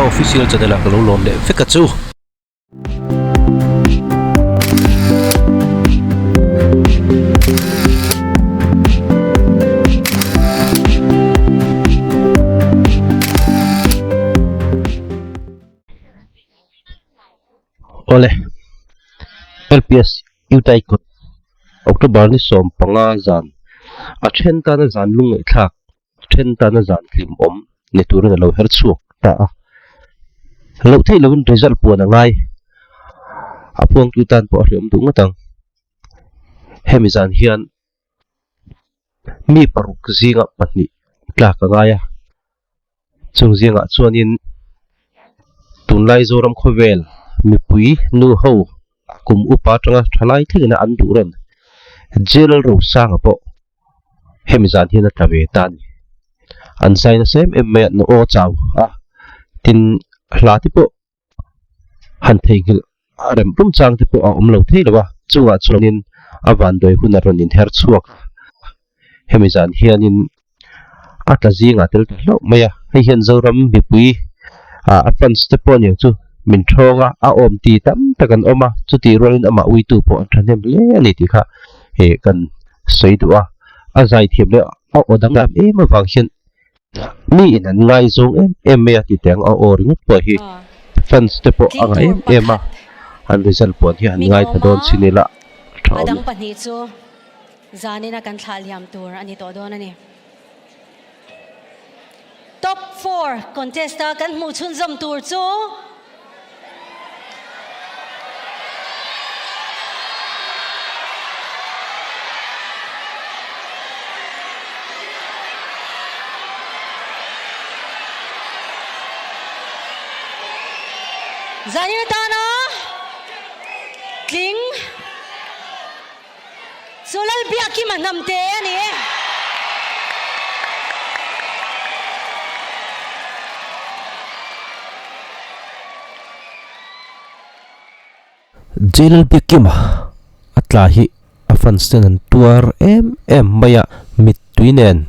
Official channel ah ka lo lawm leh vek a chu. Awle, LPS Utaikawt October ni 15 zan a then tana zan lungngaihthlak then tana zan hlim awm ni turin a lo her chhuak ta a. Loh theih loin result puan a ngai. A puangtu tan pawh a hriawm duh ngawt ang. Hemi zan hian mi paruk zinga pahnih tlak a ngai a. Chung zingah chuanin tunlai Zoram khawvel mipui nu ho kum upa atanga thalai thlengin an duh rawn General Rosanga pawh hemi zan hian a tla ve ta a ni. An zai nasa em em mai a, na aw chau a, tin hla te pawh han theihnghilh a rem rum chang te pawh a awm lo thei lo a, chungah chuanin a vanduai hun a rawn inher chhuak a, hemi zan hianin a tla zingah tel ta hlauh mai a, hei hian Zoram mipui ah a fans te pawh aniang chu min thawng a, a awm ti tam tak an awm a, chutih rualin amah uitu pawh an thahnem hle a ni tih kha he kan sawi duh a, a zai thiam leh a aw danglam em avang hian mi in an ngaizawng em em mai a ti teh ang a aw ringawt pawh hi fans te pawh a ngah em em a, an result pawh hi an ngaithla dawn chin ila tha awm e. Zanina kan thlah liam tur a ni tawh dawn a ni. Top four contest a kan hmuh chhunzawm tur chu. Zanin atana tling. Chu Lalbiakima hnamte a ni e. J Lalbiakima a tla hi a fans ten an tuar em em mai a, mittui nen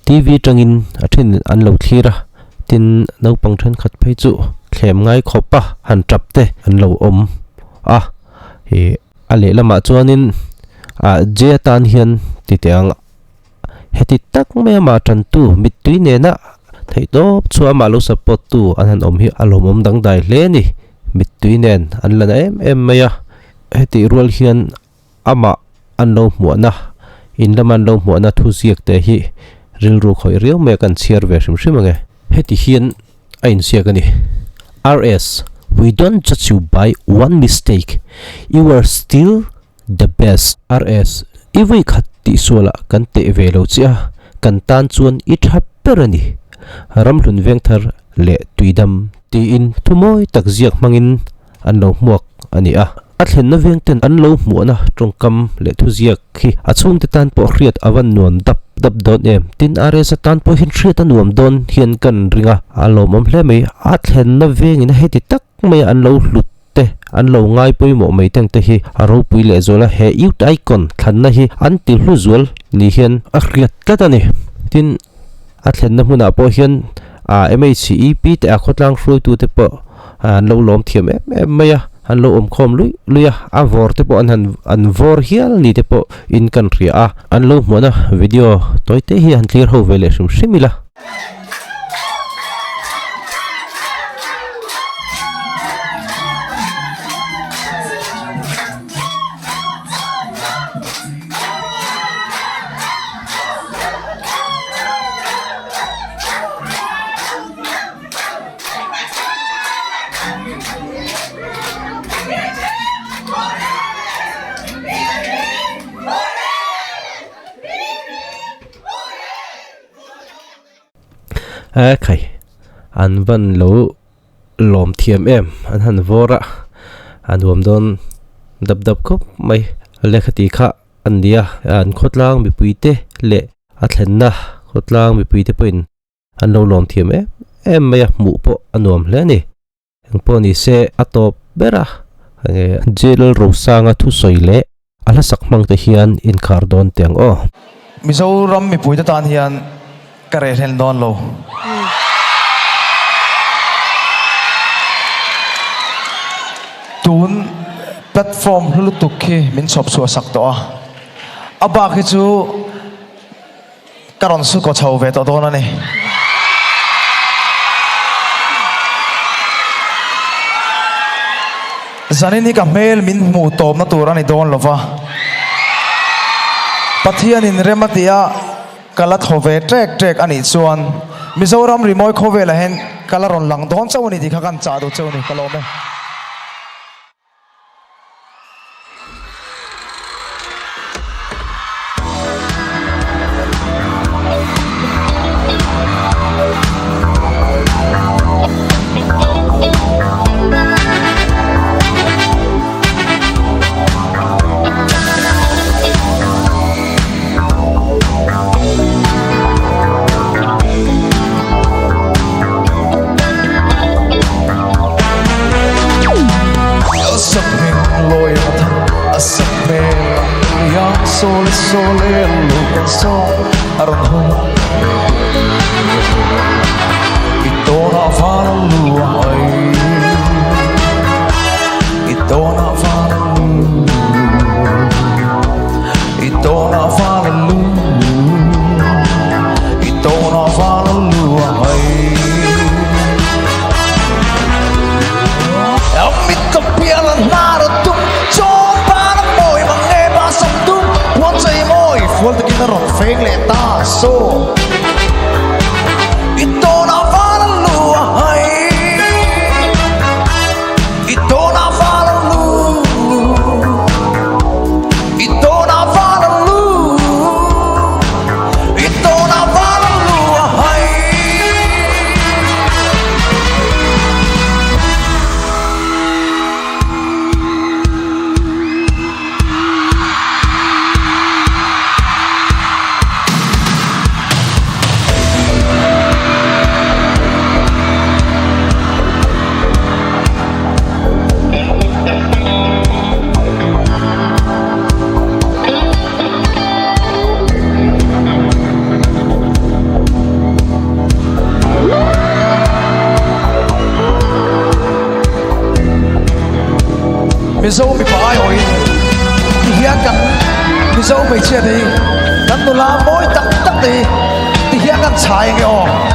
TV tangin a then an lo thlir a, tin naupang thenkhat phei chu thlem ngai khawp a han tap te an lo awm a, ih. A lehlamah chuanin ah J atan hian ti teh ang heti tak mai amah tantu mittui nena theihtawp chhuah amah lo support tu an han awm hi a lawmawm dangdai hle a ni mittui nen an la na em em mai a hetih rual hian amah an lo hmuahna in lama an lo hmuahna thu ziak te hi rilru khawih riau mai a kan chhiar ve hrim hrim ang e heti hian a inziak a ni. RS, We don't judge you by one mistake, you are still the best. RS, I vawi khat tih sualah kan teh ve lo che a, kan tan chuan i tha ber a ni. Ramhlun Vengthar leh Tuidam tiin thumawi tak ziak hmangin an lo hmuak a ni a. A thlenna veng ten an lo hmuahna tawngkam leh thuziak hi a chhungte tan pawh hriat a van nuam dap dap dawn em? Tin, RS-a tan pawh hian hriat a nuam dawn hian kan ring a, a lawmawm hle mai. A thlenna vengin a heti tak mai a an lo hlut te, an lo ngai pawimawh mai teng te hi a ropui lehzual a, he Youth Icon thlanna hi an ti hlu zual ni hian a hriat tlat a ni. Tin, a thlenna hmunah pawh hian MHEP te a khawtlang hruaitute pawh an lo lawm thiam em em mai a, an lo awm khawm luih luih a, a vawr te pawh an han an vawr hial ni te pawh in kan hria a, an lo hmuahna video tawi te hi han thlir ho ve leh hrim hrim ila. E khai an van lo lawm thiam em an han vawr a a nuam dawn dap dap khawp mai lehkha tih kha an ni a an khawtlang mipui te leh a thlenna khawtlang mipui te pawhin An lo lawm thiam em em mai a, hmuh pawh a nuam hle a ni. Engpawh ni se a tawp ber a, enge Jail Rosanga thusawi leh a hlasak hmang te hian inkhar dawn teh ang aw. Mizoram mipuite tan hian ka reh hlen dawn lo. Tun platform hlu lutuk khi min chhawp chhuah sak tawh a, a bak hi chu ka rawn su kaw chho ve tawh dawn a ni. Zanin hi ka hmel min hmuh tawpna tur a ni dawn lo va, Pathianin rem a tih a ka la thaw ve ṭek ṭek a nih chuan Mizoram rimawi khawvelah hian ka la rawn lang dawn chauh a ni tih kha kan chah duh chauh a ni, ka lawm e. Mizo mipa aiawhin ti hian kan Mizo hmeichhia te hi kan nula mawi tak tak te hi ti hian kan chhai ange aw.